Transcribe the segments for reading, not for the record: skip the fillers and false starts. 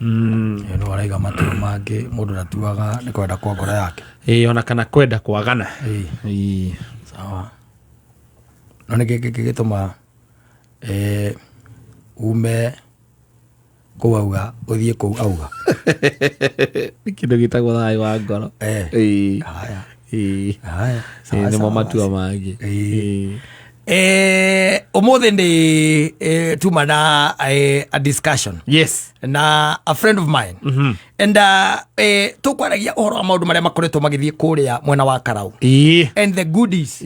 Ĩyo nĩ waraiga matua mangĩ mũndũ ndatuaga nĩ kwenda kwa ngoro yake. Ĩĩ, ona kana kwenda kwagana. Ĩĩ. Ĩĩ. Sawa, no nĩ kĩngĩ gĩtũma ume kũu auga ũthiĩ kũu auga? Nĩ kĩndũ gĩtagwo thayũ wa ngoro. Ĩĩ. Haya. Ĩĩ. Haya. Ĩĩ, Sawa, nĩmo sawa, matua basi. mangĩ. Ĩĩ. Ĩĩ. Ũmũthĩ nĩ tuma na a discussion na a friend of mine and tũkwaragia ũhoro wa maũndũ marĩa makoretwo magĩthiĩ kũrĩa mwena wa Karau and the goodies.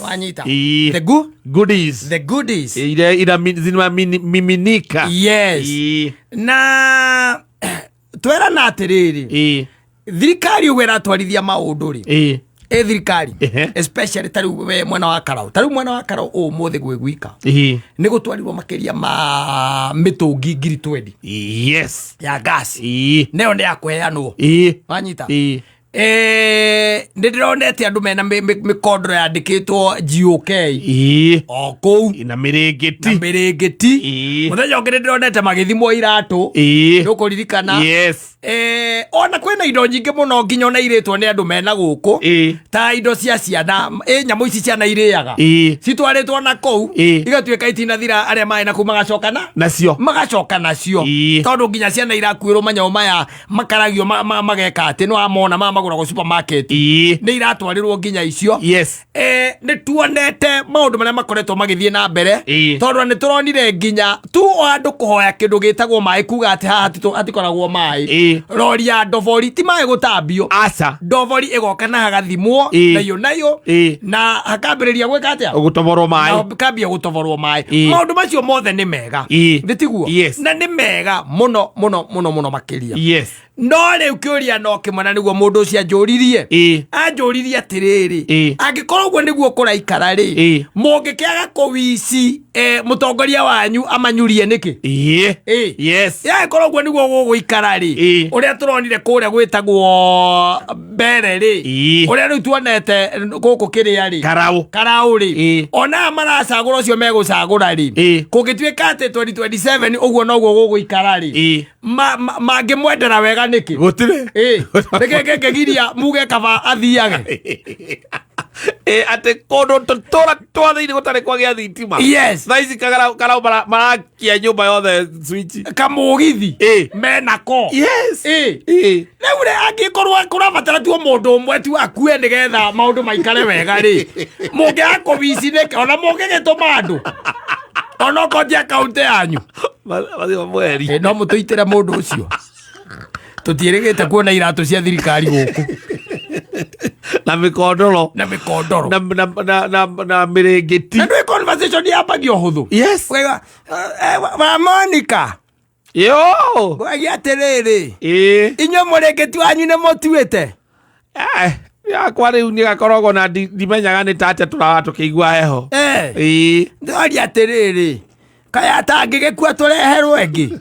Wanyita? Ĩĩ. The Goodies. The goodies. Iria ira zinamiminika. Na twerana atĩrĩrĩ, thirikari ũguo ĩratwarithia maũndũ rĩ, ĩ thirikari, especially tarĩu we mwena wa Karau, tarĩu mwena wa Karau ũmũthĩ gwĩ gwika nĩ gũtwarirwo makĩria ma mĩtũngi 20,000 ya gas. Nayo nĩ ya kũheanwo. Wanyita? Nĩ ndĩronete andũ mena mĩkondoro yandĩkĩtwo GOK o kũu Na mĩrĩngĩti. Na mĩrĩngĩti. Mũthenya ũngĩ nĩ ndĩronete magĩthimwo iratũ. Ndũkũririkana? Yes. Ona kwĩna indo nyingĩ mũno nginya ona irĩtwo nĩ andũ mena gũkũ, ta indo cia ciana, ĩ nyamũ ici ciana irĩaga, citwarĩtwo na kũu, igatuĩka itinathira, arĩa marĩ na kũu magacoka na nacio. Magacoka nacio. Tondũ nginya ciana irakuĩrwo manyamũ maya makaragio mageka atĩ nĩ wamona maya magũragwo supermarket, nĩ iratwarĩrwo nginya icio. Nĩ tuonete maũndũ marĩa makoretwo magĩthiĩ na mbere, tondũ nĩ tũronire nginya tu o andũ kũhoya kĩndũ gĩtagwo maĩ, kuga atĩ haha hatikoragwo maĩ. Rori ya ndobori, ti maĩ gũtambio, Aca. ndobori ĩgoka na hagathimwo nayo nayo na hakambĩrĩria gwĩka atĩa? Gũtoborwo maĩ. Na kambia gũtoborwo maĩ. Maũndũ macio mothe nĩ mega. Nĩ tiguo? Yes. Na nĩ mega mũno mũno mũno mũno makĩria. No rĩu kĩũria no kĩmwe, na nĩguo mũndũ ũcio anjũririe. Anjũririe atĩrĩrĩ, angĩkorwo ũguo nĩguo kũraikara rĩ, mũngĩkĩaga kũwici mũtongoria wanyu amanyurie nĩkĩ? Yagĩkorwo ũguo nĩguo gũgũikara rĩ, ũrĩa tũronire kũrĩa gwĩtagwo mbere rĩ, ũrĩa rĩu tuonete gũkũ kĩrĩa rĩ, Karau. Karau rĩ, ona aya maracagũra ũcio megũcagũra rĩ, kũngĩtuĩka atĩ 2027 ũguo noguo gũgũikara rĩ, mangĩmwendera wega nĩkĩ? Gũtirĩ. Nĩkĩ kĩngĩgiria muge kaba athiage? Ĩ, atĩ kũndũ tũtũra twa thĩinĩ gũtarĩ kwagĩa thitima. Thaa ici Karau marakia nyũmba yothe switch. Kamũgithi menako. Rĩu rĩ, angĩkorwo kũrabatara tu o mũndũ ũmwe tu akue nĩgetha maũndũ maikare wega rĩ, mũngĩaga kũwici nĩkĩ? Ona mũngĩgĩtũma andũ onokorwo ti akaunti yanyu. Mathima mweri. Ĩ, no mũtũitĩre mũndũ ũcio, tũtiĩrĩgĩte kuona iratũ cia thirikari gũkũ. Na mĩkondoro. Na mĩkondoro. Na mĩrĩngĩti. Na ndwĩ conversation yambagia ũhũthũ. Ũkaigua, wa Monica, Yo. ngwagia atĩrĩrĩ, inyuĩ mũrĩngĩti wanyu nĩ mũtuĩte? Yakwa rĩu nĩ gakoragwo na ndimenyaga nĩ ta atĩa tũraga tũkĩigua heho. Ndoria atĩrĩrĩ, kaya atangĩgĩkua tũreherwo ĩngĩ?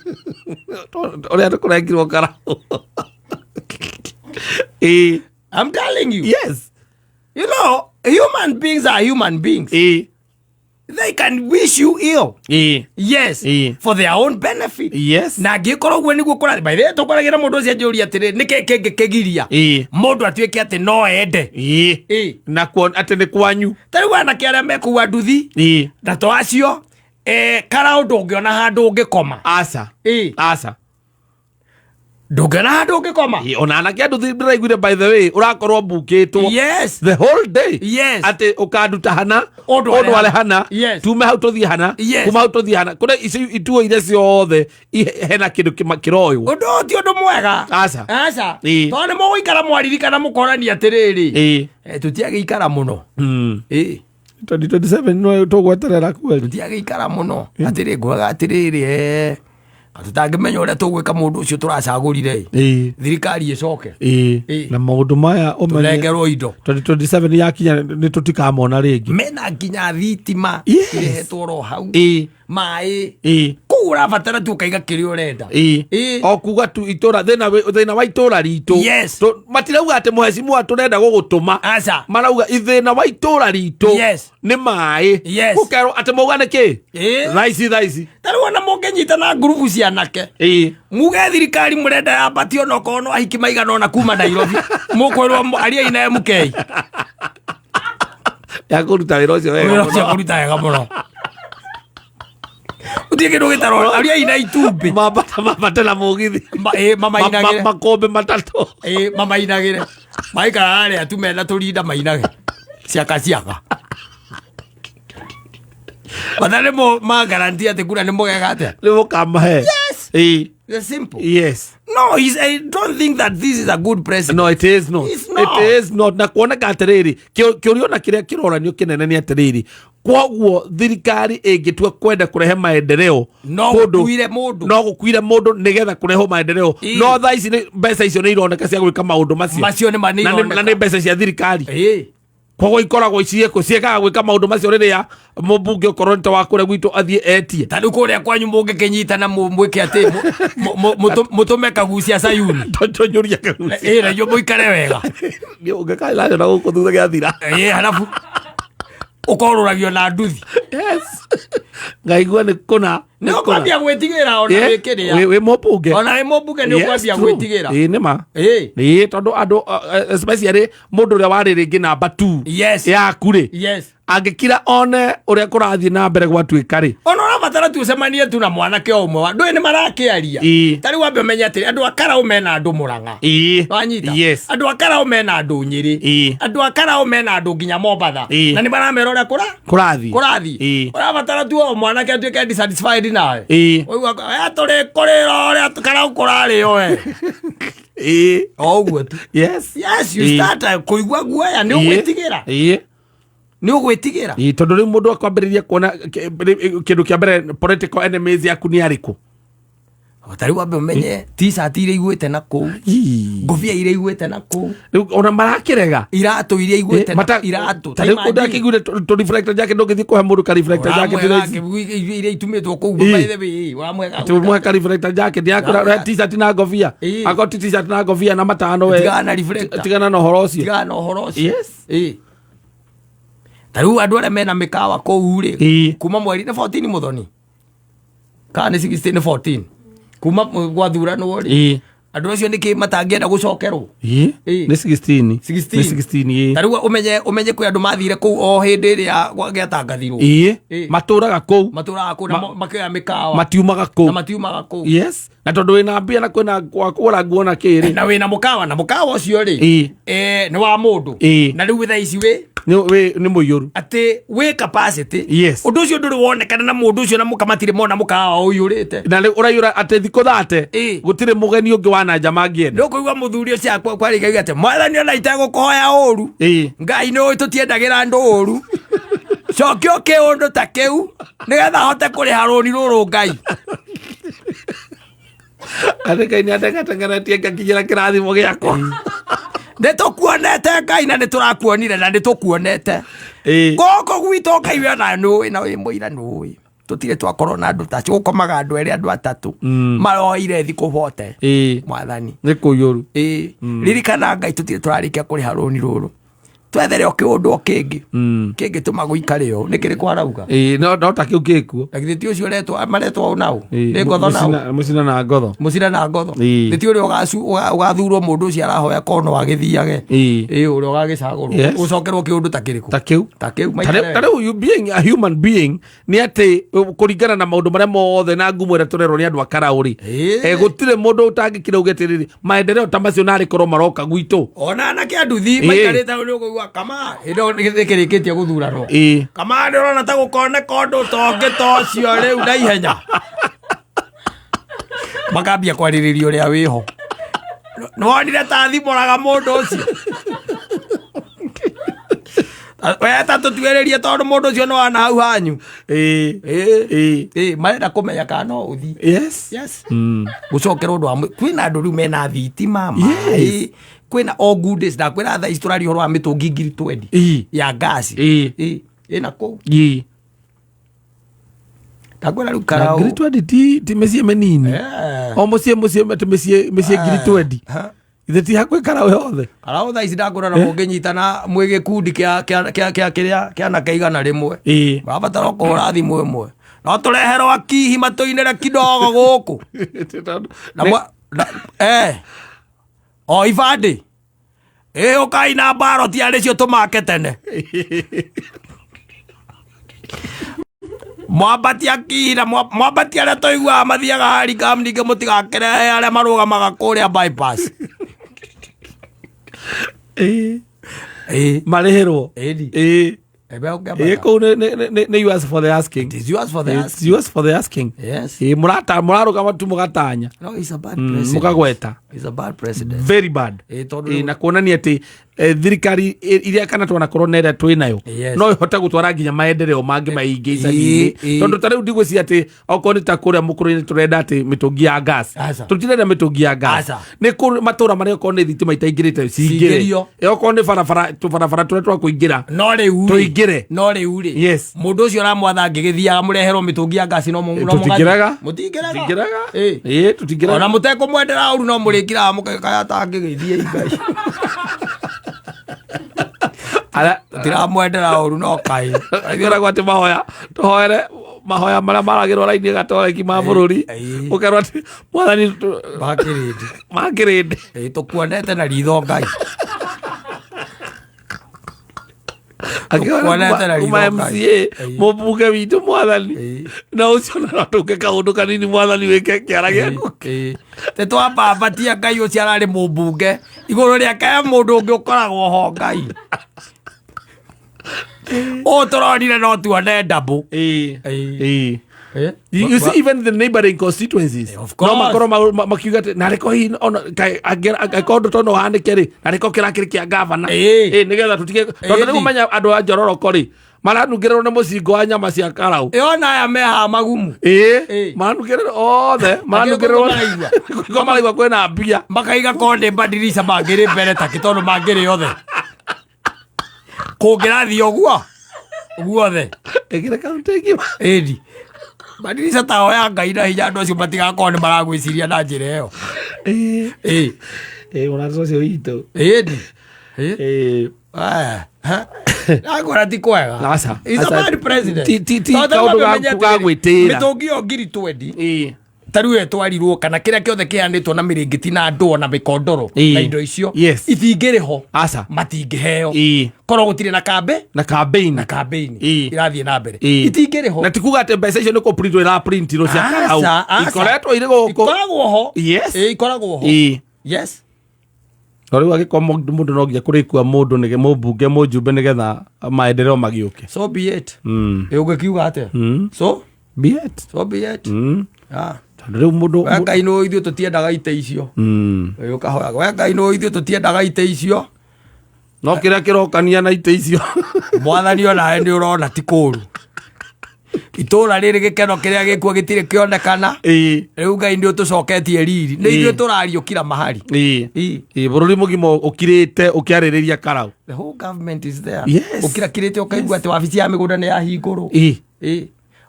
Ũrĩa tũkũrengirwo Karau. I'm telling you. You know, human beings are human beings. They can wish you ill. Yes. For their own benefit. Na angĩkorwo ũguo nĩguo kũrathiĩ, by the way, tũkwaragia na mũndũ ũcio anjũria atĩrĩ, nĩkĩ kĩngĩkĩgiria mũndũ atuĩke atĩ no ende? Na kuo atĩ nĩ kwanyu. Ta rĩu anake arĩa mekũua nduthi na to acio, Karau ndũngĩona handũ ũngĩkoma. Aca. Aca. Ndũngĩona handũ ũngĩkoma. Ona anake andũ ndĩraiguire, by the way, ũrakorwo mbukĩtwo the whole day, atĩ ũkanduta hana, ũndware ũndware hana, tume hau tũthiĩ hana, kuma hau tũthiĩ hana, kũrĩa ici ituo iria ciothe hena kĩndũ kĩroywo. Ũndũ ũyũ ti ũndũ mwega. Aca. Aca. Tondũ nĩ mũgũikara mwaririkana mũkorania atĩrĩrĩ, tũtiagĩikara mũno. 2027 no tũgweterera kweli. Tũtiagĩikara mũno. Atĩrĩ, ngwaga atĩrĩrĩ, tũtangĩmenya ũrĩa tũgwĩka mũndũ ũcio tũracagũrire, thirikari ĩcoke. Na maũndũ maya ũmenye tũrengerwo indo. 2027 yakinya nĩ tũtikamona rĩngĩ. Mena nginya thitima irehetwo ro hau, maĩ kũu. Kũu ũrabatara tu ũkaiga kĩrĩa ũrenda. Ĩĩ. Ĩĩ. O kuga tu itũra thĩna thĩna wa itũra ritũ. Yes. Matirauga atĩ mũhecimua tũrenda gũgũtũma. Aca. Marauga thĩna wa itũra ritũ Yes. nĩ maĩ. Yes. Gũkerwo atĩ mauga nĩ kĩ? Ĩĩ. Thaa ici thaa ici. Ta rĩu ona mũngĩnyita na ngurubu cia anake. Ĩĩ. Muge thirikari mũrenda yambatio ona okorwo no ahiki maigana ona kuma Nairobi. Mũkwĩrwo ariai na MK. Ya kũruta wĩra ũcio wega. Wĩra ũcio mũno. kũruta wega mũno. Gũtirĩ kĩndũ gĩtarwo ariai na itumbĩ. Mambata mambate na mũgithi. Ĩĩ, mamainagĩre. Makũmbĩ matatũ. Ĩĩ, mamainagĩre. Maikara harĩa tu mena tũrinda mainage. Ciaka ciaka. Batha nĩ mo ma guarantee atĩ kura nĩ mũgeka atĩa? Nĩ mũkamahe. Yes. Ĩĩ. It's simple. Yes. No, I don't think that this is a good president. No, it is not. It's not. It is not. Na kuoneka atĩrĩrĩ, kĩũria ona kĩrĩa kĩroranio kĩnene nĩ atĩrĩrĩ, kwoguo thirikari ĩngĩtua kwenda kũrehe maendeleo No gũkuire mũndũ. no gũkuire mũndũ nĩgetha kũrehwo maendeleo. Ĩĩ. No thaa ici mbeca icio nĩ ironeka cia gwĩka maũndũ macio. Macio nĩ ma nĩ Na nĩ ironeka. na nĩ mbeca cia thirikari. Ĩĩ. Koguo ikoragwo ciĩkũ ciĩkaga gwĩka maũndũ macio rĩrĩa mũmbunge okorwo nĩ ta wa kũrĩa gwitũ athiĩ etie. Ta rĩu kũrĩa kwanyu mũngĩkĩnyitana mwĩke atĩ mũtũme kagucia Sayuni. Tũnyũria kagucia. Ĩĩ, na inyuĩ mũikare wega. Nĩ ũngĩkainayo na gũkũ thutha gĩathira. Ĩĩ, halafu ũkorũragio na nduthi. Yes. Ngaigua nĩ kũna. Nĩ ũkwambia gwĩtigĩra ona Yeah. wĩkĩrĩa. Wĩ mũmbunge. Ona wĩ mũmbunge nĩ Yes, ũkwambia true. gwĩtigĩra. Ĩĩ nĩ ma. Ĩĩ. Ĩĩ tondũ andũ especially mũndũ ũrĩa warĩ rĩngĩ namba 2 Yes. yaku rĩ. Yes. Angĩkira one ũrĩa kũrathiĩ na mbere gwatuĩka rĩ. Ona ũrabatara tu ũcemanie tu na mwanake o ũmwe wa ndũĩ nĩ marakĩaria. Ĩĩ. Ta rĩu wambe ũmenye atĩrĩ andũ a Karaũ mena andũ Mũrang'a. Ĩĩ. Wanyita? Yes. Andũ a Karaũ mena andũ Nyĩrĩ. Ĩĩ. Andũ a Karaũ mena andũ nginya Mombatha. Ĩĩ. Na nĩ maramera ũrĩa kũra Kũrathiĩ. kũrathiĩ. Ĩĩ. Ũrabatara tu o mwanake atuĩke dissatisfied nawe. Ĩĩ. Ũigua tũrĩ kũrĩra ũrĩa Karaũ kũrarĩo we. Ĩĩ. O ũguo tu. Yes. Yes, you Ĩĩ. start kũigua guoya nĩ Ĩĩ. ũgwĩtigĩra. Ĩĩ. Nĩ ũgwĩtigĩra. Ĩĩ, tondũ rĩu mũndũ akwambĩrĩria kuona kĩndũ kĩa mbere political enemies yaku nĩ arĩkũ. Ta rĩu wambe ũmenye t-shirt iria igwĩte na kũu, ngũbia iria igwĩte na kũu, Rĩu ona marakĩrega. iratũ iria igwĩte na iratũ. Ta rĩu kũndũ akĩiguire tũ reflector jacket ndũngĩthiĩ kũhe mũndũ ka reflector jacket Ũramwega thaa ici. iria itumĩtwo kũu Ĩĩ. by the way, ũramwega. Atĩ ũmũhe ka reflector jacket yaku Ũramwega. na t-shirt na ngobia. Ĩĩ. Akorwo ti t-shirt na ngobia na matano we. Tigana na reflector. Tigana na ũhoro ũcio. Tigana na ũhoro ũcio. Yes. Ĩĩ. Ta rĩu andũ arĩa mena mĩkawa kũu rĩ, Ĩĩ. kuma mweri nĩ 14 mũthoni kana nĩ 16 nĩ 14 kuma gwathuranwo rĩ, Ĩĩ. andũ acio nĩkĩ matangĩenda gũcokerwo? Ĩĩ. Ĩĩ. Nĩ 16. 16. Nĩ 16 ĩĩ. Ta rĩu ũmenye kwĩ andũ mathire kũu o hĩndĩ ĩrĩa gĩatangathirwo. Ĩĩ. Ĩĩ. Matũraga kũu. Matũraga kũu na makĩoya mĩkawa. Matiumaga kũu. Na matiumaga kũu. Yes. Na tondũ wĩna mbia na kwĩna gwa kũgũra nguo na kĩrĩ. Na wĩna mũkawa na mũkawa ũcio rĩ, Ĩĩ. nĩ wa mũndũ. Ĩĩ. Na rĩu thaa ici wĩ Nĩ nĩ mũiyũru. Atĩ wĩ capacity. Yes. Ũndũ ũcio ndũrĩ wonekana na mũndũ ũcio na mũka matirĩ mona mũkawa ũiyũrĩte. Na rĩu ũraiyũra atĩ thikũ thate Ĩĩ. gũtirĩ mũgeni ũngĩ wa nanja mangĩenda. Nĩ ũkũigua mũthuri ũcio akwa kwarĩka atĩ mwathani ona itegũkũhoya ũru. Ĩĩ. Ngai nĩ ũĩ tũtiendagĩra andũ ũru. Cokia kĩũndũ ta kĩu nĩgetha hote kũrĩha rũni rũrũ Ngai. Atĩ Ngai nĩ atengatengeretie ngakinyĩra kĩrathimo gĩakwa. Nĩ tũkuonete Ngai na nĩ tũrakuonire na nĩ tũkuonete. Ĩĩ. Gũkũ gwitũ Ngai we ona nĩ ũĩ na wĩ mũira nĩ ũĩ. Tũtirĩ twakorwo na andũ ta acio gũkomaga andũ erĩ andũ atatũ. Maroire thikũ bote. Ĩĩ. Mwathani. Nĩ kũiyũru. Ĩĩ. Ririkana Ngai tũtirĩ tũrarĩkia kũrĩha rũni rũrũ. Twethere o kĩũndũ o kĩngĩ. Kĩngĩtũma gũikare ũũ. Nĩ kĩrĩkũ arauga? Ĩĩ, no ta kĩu gĩkuo. Na githĩ ti ũcio ũretwo maretwo nao? Ĩĩ, Nĩ ngotho nao. Mũcina na ngotho. Mũcina na ngotho. Ĩĩ. Nĩ ti ũrĩa ũgathurwo mũndũ ũcio arahoya kono agĩthiage. Ĩĩ. Ĩĩ, ũrĩa ũgagĩcagũrwo. Yes. Ũcokerwo kĩũndũ ta kĩrĩkũ? Ta kĩu. Ta kĩu, Ta maikare rĩu you being a human being nĩ atĩ kũringana na maũndũ marĩa mothe na ngumo ĩrĩa tũrerwo nĩ andũ a Karaũ rĩ. Ĩĩ. Gũtirĩ mũndũ ũtangĩkira uge atĩrĩrĩ, maendeleo ta macio narĩ korwo maroka gwitũ. Ona anake a nduthi Ĩĩ. maikarĩte hau nĩ ũkũigua kama hĩndĩ ĩyo gĩkĩrĩkĩtie gũthuranwo. Ĩĩ. Kama nĩ ũrona ta gũkoneka ũndũ ta ũngĩ ta ũcio rĩu na ihenya. Makambia kwarĩrĩria ũrĩa wĩho. Nĩwonire ta thimũraga mũndũ ũcio. We ta tũtuĩrĩrie tondũ mũndũ ũcio nĩ wana hau hanyu. Ĩĩ. Ĩĩ. Ĩĩ. Ĩĩ, marenda kũmenya kana no ũthiĩ. Yes. Yes. Gũcokerwo ũndũ wa kwĩna andũ rĩu mena thitima, maĩ, Yes. kwĩna all good days. Ndakwĩra thaa ici tũraria ũhoro wa mĩtũngi ngiri twendi Ĩĩ. ya ngasi. Ĩĩ. Ĩĩ, ĩna kũu. Ĩĩ. Ndakwĩra rĩu Na karau. 20,000 ti mĩciĩ mĩnini. O mũciĩ mũciĩ atĩ mĩciĩ 20,000. Ithe ti hakuhĩ karau yothe. Karau thaa ici ndakwĩra na mũngĩnyitana mwĩ gĩkundi kĩa kĩa kĩa kĩa kĩrĩa kĩa anake 100. Marabatara o kũhũra thimũ ĩmwe. No tũreherwo akihi matũinĩre kidogo gũkũ. Na mwa na, eh. O ibandĩ. Ĩ ũkai na mbaroti arĩ cio tũmake tene. Mwambatia kihi na mwambatia arĩa tũiguaga mathiaga Harikam ningĩ mũtigakerehe arĩa marũgamaga kũrĩa bypass. Ĩ. Marĩhĩrwo. Ĩni. Ebe ũkĩambata. Ĩ kũu nĩ yours for the asking. It is yours for the It's asking. yours for the asking. Yes. Ĩ mũrarũgama tu mũgatanya. No, he's a bad president. Mũkagweta. He's a bad president. Very bad. Ĩ tondũ Ĩ, na kuonania atĩ thirikari iria kana twanakorwo na ĩrĩa twĩ nayo Yes. no ĩhote gũtwara nginya maendereo mangĩ maingĩ icagi-inĩ tondũ ta rĩu ndigwĩciria atĩ okorwo nĩ ta kũrĩa mũkũrũ-inĩ tũrenda atĩ mĩtũngi ya gas. Aca. Tũtirenda mĩtũngi ya gas. Aca. Nĩ kũ matũra marĩa okorwo nĩ thitima itaingĩrĩte cingĩre. Cingĩrio. Okorwo nĩ barabara tũbarabara tũrĩa twa kũingĩra No rĩu rĩ, tũingĩre. no rĩu rĩ, Yes. mũndũ ũcio ũramwatha angĩgĩthiaga mũreherwo mĩtũngi ya ngasi no no Tũtingĩrega. mũtingĩrega. Tũtingĩrega. Ĩ. Ĩ, tũtingĩrega. Ona mũtekũmwendera ũru no mũrĩkiraga mũkaya ta angĩgĩthiĩ Ngai. Tũtiramwendera ũru no kaĩ. Kwĩragwo atĩ mahoya tũhoere mahoya marĩa maragĩrwo raini gatoreki ma bũrũri ũkerwo atĩ mwathani Makĩrĩndĩ. makĩrĩndĩ. Ĩ, tũkuonete na ritho Ngai. Tũkuonete na ritho kuma Ngai. MCA mũmbunge witũ mwathani na ũcio na tũke kaũndũ kanini mwathani wĩke kĩara gĩaku. Tĩ twambambatia Ngai ũcio ararĩ mũmbunge igũrũ rĩake he mũndũ ũngĩ ũkoragwo ho Ngai. Ũũ tũronire no tuone ndabũ. You see, even the neighboring constituencies Of course. no makorwo makiuga atĩ narĩko hihi ona angĩkorwo ũndũ ta ũyũ no ũhanĩke rĩ narĩko kĩrakĩrĩ kĩa gavana. Nĩgetha tũtige tondũ Ĩĩ. rĩu menya andũ a njororoko rĩ maranungĩrĩrwo nĩ mũcingo wa nyama cia karau. Ĩona aya me haha magumu. Maranungĩrĩrwo othe maranungĩrĩrwo maraigua. Nĩguo maraigua kwĩna mbia. Makaiga konde mbadirica mangĩrĩ mbere takĩ tondũ mangĩrĩ othe. Kũngĩrathiĩ ũguo guothe. Ĩkĩra kaũntĩ ng'ima. Ĩni. Mbadirica ta oya Ngai na hinya andũ acio matigakorwo nĩ maragwĩciria na njĩra ĩyo. Mũrata ũcio witũ. Ĩni. Aya. Ndakwĩra ti kwega. Aca. He's a Aca. bad president. Ti Tondũ kaũndũ ũmenye ga atĩrĩrĩ, gwĩtĩĩra. mĩtũngi ĩyo 20,000 ta rĩu ĩtwarirwo kana kĩrĩa kĩothe kĩheanĩtwo na mĩrĩngĩti na ndũa na mĩkondoro na indo icio itingĩrĩ ho. Aca. Matingĩheo. Korwo gũtirĩ na kambe Na campaign. Na campaign irathiĩ na mbere. Itingĩrĩ ho. Na ti kuga atĩ mbeca icio nĩ kũprintwo iraprintirwo cia karau. Aca, aca. Ikoretwo irĩ gũkũ. Ikoragwo ho. Yes. Ĩ, ikoragwo ho. Yes. No rĩu angĩkorwo mũndũ no nginya kũrĩkua mũndũ nĩ mũmbunge mũjumbe nĩgetha maendeleo magĩũke. So be it. Ĩ, ũngĩkiuga atĩa? So Be it. So be it. Tondũ rĩu mũndũ We Ngai nĩ ithuĩ tũtiendaga itĩ icio. Ĩ, ũkahoyaga we Ngai nĩ ithuĩ tũtiendaga itĩ icio. No kĩrĩa kĩrokania na itĩ icio. Mwathani onawe nĩ ũrona ti kũru. Itũra rĩrĩ gĩkeno kĩrĩa gĩkuo gĩtirĩ kĩonekana. Rĩu Ngai nĩ ũtũcoketie riri. Nĩ ithuĩ tũrariũkira mahari. Ĩ, bũrũri mũgima ũkirĩte ũkĩarĩrĩria karau. The whole government is there. Yes. Ũkirakirĩte ũkaigua atĩ wabici ya mĩgũnda nĩ yahingũrwo.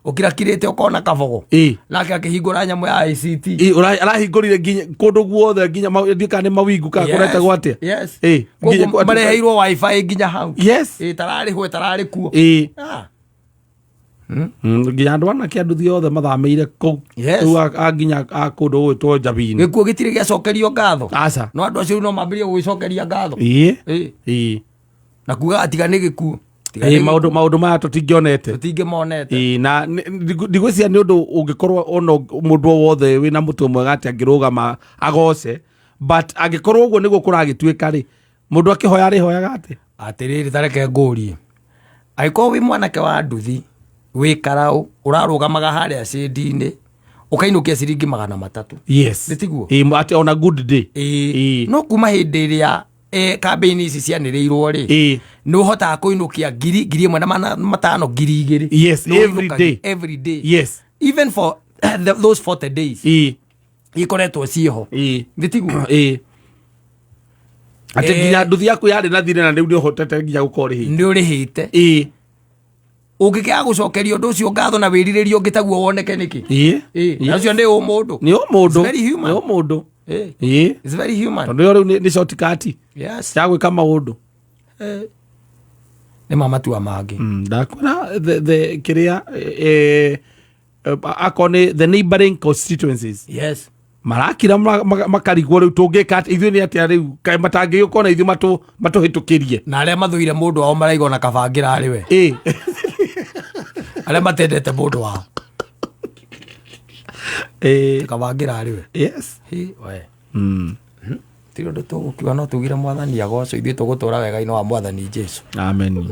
Ũkirakirĩte ũkona kabogo. Nake akĩhingũra nyamũ ya ICT. Arahingũrire nginya kũndũ guothe nginya ndiũĩ kana nĩ mawingu kana kũretagwo atĩa. Yes. Nginya Koguo mareheirwo wifi nginya hau. Yes. Tararĩhwo tararĩ kuo. Nginya andũ anake andũ thĩ othe mathamĩire kũu. Yes. Rĩu nginya a kũndũ gũgwĩtwo Njabini. Gĩkuũ gĩtirĩ gĩacokerio ngatho. Aca. No andũ acio rĩu no mambĩrĩrie gũgĩcokeria ngatho. Na kuga atiga nĩ gĩkuũ. Tiga nĩ Maũndũ maya tũtingĩonete. Tũtingĩmonete. Na ndigwĩciria nĩ ũndũ ũngĩkorwo ona mũndũ o wothe wĩna mũtwe mwega atĩ angĩrũgama agoce, but angĩkorwo ũguo nĩguo kũragĩtuĩka rĩ, mũndũ akĩhoya arĩhoyaga atĩ? Atĩrĩrĩ, ta reke ngũrie. Angĩkorwo wĩ mwanake wa nduthi, wĩ karaũ, ũrarũgamaga harĩa cĩndi-inĩ, ũkainũkia ciringi 300. Yes. Nĩ tiguo? Atĩ on a good day. No kuma hĩndĩ ĩrĩa campaign ici cianĩrĩirwo rĩ, nĩ ũhotaga kũinũkia 1,500, 2,000. Yes, Nĩ every ũinũkagia day. every day. Yes. Even for those 40 days. Ikoretwo ciĩho. Nĩ tiguo? Atĩ nginya nduthi yaku yarĩ na thirĩ na rĩu nĩ ũhotete nginya gũkorwo ũrĩhĩte. Nĩ ũrĩhĩte. Ũngĩkĩaga gũcokeria ũndũ ũcio ngatho na wĩrirĩrie ũngĩ taguo woneke nĩkĩ? Ĩĩ. Ĩĩ, na ũcio nĩ ũmũndũ. Nĩ ũmũndũ. It's very human. Nĩ ũmũndũ. Ĩĩ. Ĩĩ. It's very human. Tondũ ĩyo rĩu nĩ shortcut ya gwĩka maũndũ. Nĩ ma matua mangĩ. Ndakwĩra the kĩrĩa akorwo nĩ the neighboring constituencies marakira makarigwo rĩu tũngĩka atĩa, ithuĩ nĩ atĩa rĩu kaĩ matangĩgĩũka ona ithuĩ matũhĩtũkĩrie. Na arĩa mathũire mũndũ wao maraiga ona kabangĩra arĩ we. Arĩa matendete mũndũ wao. Kabangĩra arĩ we. Hi, we. Ti ũndũ tũgũkiuga no tugire Mwathani agocwo, ithuĩ tũgũtũra wega-inĩ wa Mwathani Jesu. Amen.